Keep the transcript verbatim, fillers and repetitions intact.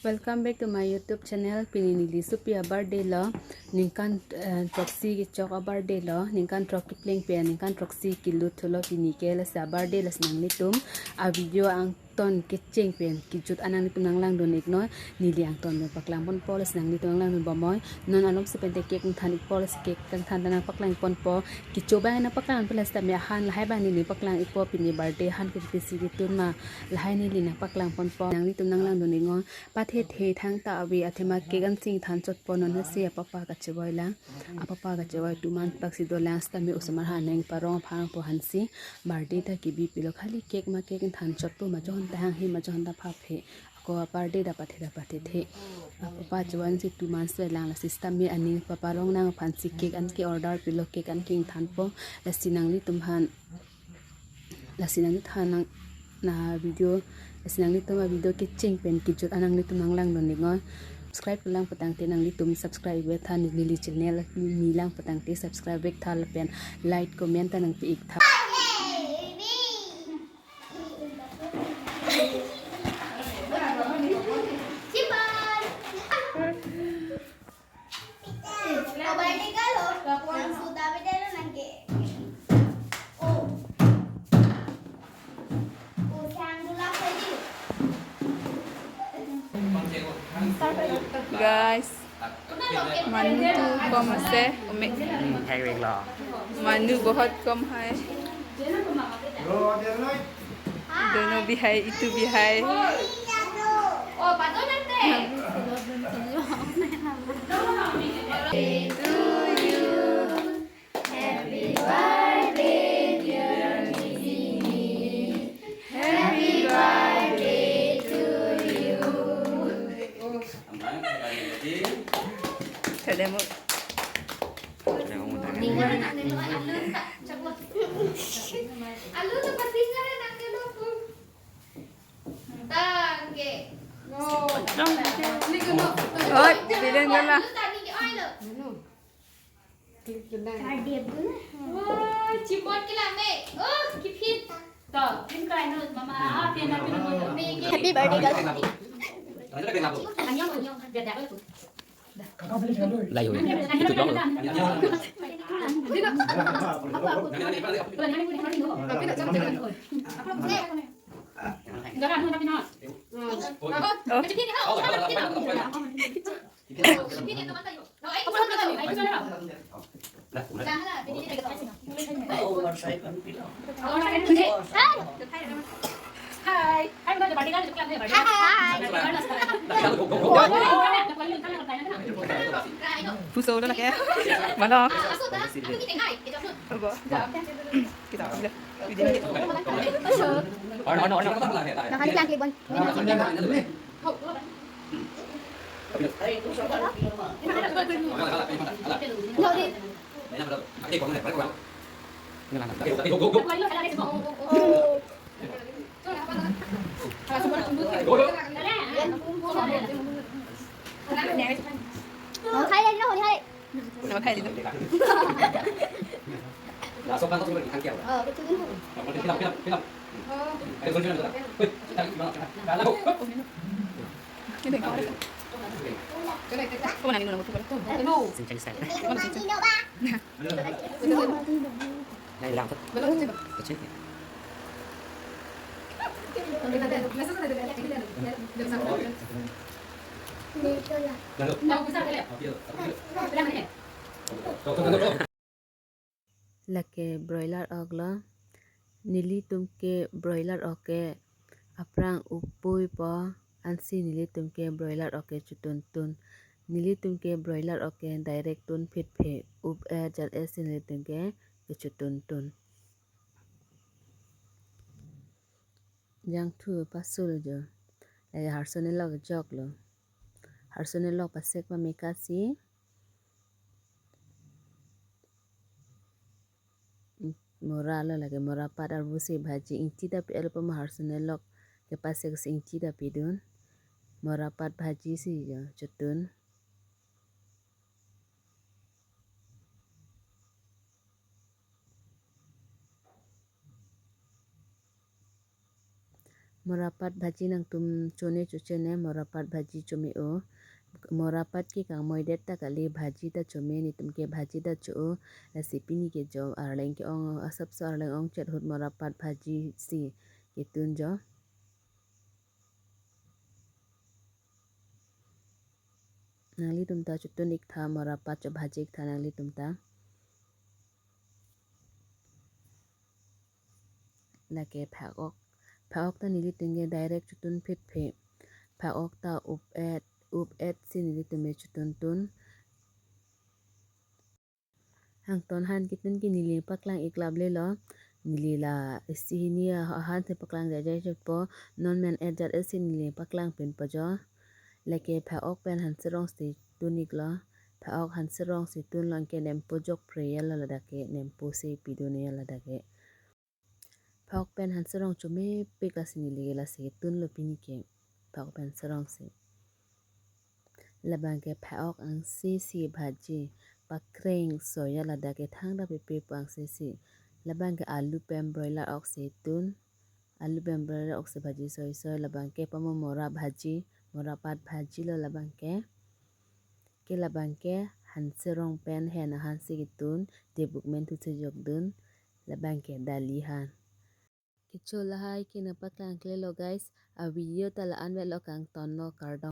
Welcome back to my YouTube channel. Pini neli sopi a-birthday lo, ningkan eh, throksi kechok a-birthday lo, ningkan throk kepleng pen ningkan throksi kelut thulo pini ke, lasi a-birthday lasi nanglitum a-video angton kecheng pen kejut an nanglitum nanglangdun iknoi. Neli angton pen paklang ponpo, lasi nanglitum nanglangdun bomnoi. Non alom si pen te cake ingthan ikpo, lasi cake ingthan ta nangpaklang ponpo. Kecho abang nangpaklang pen, lasi tame ahan lahai abang neli paklang ikpo, pini birthday ahan ke pisi ketun ma, lahai neli nangpaklang ponpo, nanglitum nanglangdun iknoi. Pathe the thangta ave athema cake ansi ingthan chotpo, non hasi apapa kachevoi lang. Apapa kachevoi tuman paksi dolang, sitame osomar ha neng parong aphan po hansi birthday ta kebi pilo, khali cake ma cake ingthan chotpo, ma johon ta hanghe ma johon ta phaphe. Ako a-birthday ta pathe ta pathe the. Apapa chevoi si tuman soi lang, lasi sitame aning paparong nang aphansi cake an ke-order pilo, cake an ke ingthanpo, lasi nanglitum aphan, lasi nanglitum aphan nang na video, lasi nanglitum a-video kecheng pen kejut an nanglitum nanglangdun iknoi. Subscribe lang patangte nanglitum subscribe vek tha, neli channel neli lang patangte subscribe vek tha lapen like comment ta nangpi ik tha. Guys, manu tu kom ase, ome. Hmm, hai wek lo. Manu bahut kom hai. Dono bhi hai, itu bhi hai. Alu tu pasti ngarang nang dia tu. Tangke. Oi, bilang dulu lah. Wah, chipot ke lame. Oh, kipit. To, kim kai no, mama, ah, pina, pina, pina. Happy birthday, girl. Annyeong, annyeong. Biar dah, aku. Lai hui. Itu dong lo. Puso udah lah ya. Malam. Kita udah. Ano, ano, ano? Nakaliklang klibon. Oh, hai, hai, hai. Nama kai dito? Masuk kan, masuk lagi, tangki apa? Oh, betul. Film, film, film. Ayo, sunyi, sunyi, sunyi. Wih, kita lagi, gimana? Kita, kita, kita. Ini kau. Kau mana ni, nunggu tu, kalau tu. Hello. Sing, sing, sing. Mana sing, sing? Nah, hilang tu. Kecil. Lalu. Lake broiler ok lo, nelitum ke broiler ok ke aphrang upui po, ansi nelitum ke broiler ok ke chotuntun. Nelitum ke broiler ok ke direct tun phit phe, up-e jat-e si nelitum ke kechotuntun. Jangthu pasul jo. Lake harso nelok jok lo. Harso nelok pasek pameka si. Mora lo lake, mora pat arvo si bhaji, ingti ta pi-el pama harso nelok kepasek si ingti ta pidun. Mora pat bhaji si jo chotun. Morapat bhaji nangtum chone chochene, morapat bhaji chome o. Morapat ke kangmoidet ta kali, bhaji ta chome, netum ke bhaji ta cho o. Lasi pini ke jo arleng ke-ong, asapso arleng ongchet ahut morapat bhaji si ketun jo. Nanglitum ta chotun ik tha, morapat chobhaji ik tha nanglitum ta. Lake phak-ok. Phak-ok ta nelitum ke direct chotun phitphi. Phak-ok ta up-et, up-et si nelitum me chotuntun. Hangton han ketun ke neli paklang ik laple lo. Neli la isi hini ahan si paklang jai jai chotpo. Non men-et jat-et si neli paklang pinpo jo. Lake phak-ok pen hanserong si tun ik lo. Phak-ok hanserong si tun lo anke nempo jok pre ya lo ladak ke, nempo si pidun ya ladak ke. Phak-ok pen hanserong chomepik asi neli ke, lasi tun lo pini ke. Phak-ok pen hanserong si. Labang ke phak-ok angse si bhaji, pakreng soya ladak ke, thangta pepe pu angse si. Labang ke alu pen broiler ok si tun. Alu pen broiler ok si bhaji soi soi. Labang ke pamo mora bhaji, morapat bhaji lo labang ke. Ke labang ke hanserong pen hen ahan si ketun, debuk men thu si jokdun. Labang ke dali han. Kecho lahai ke nangpaklang kle lo guys. A video ta la-an vet lo, kangton lo, kardom.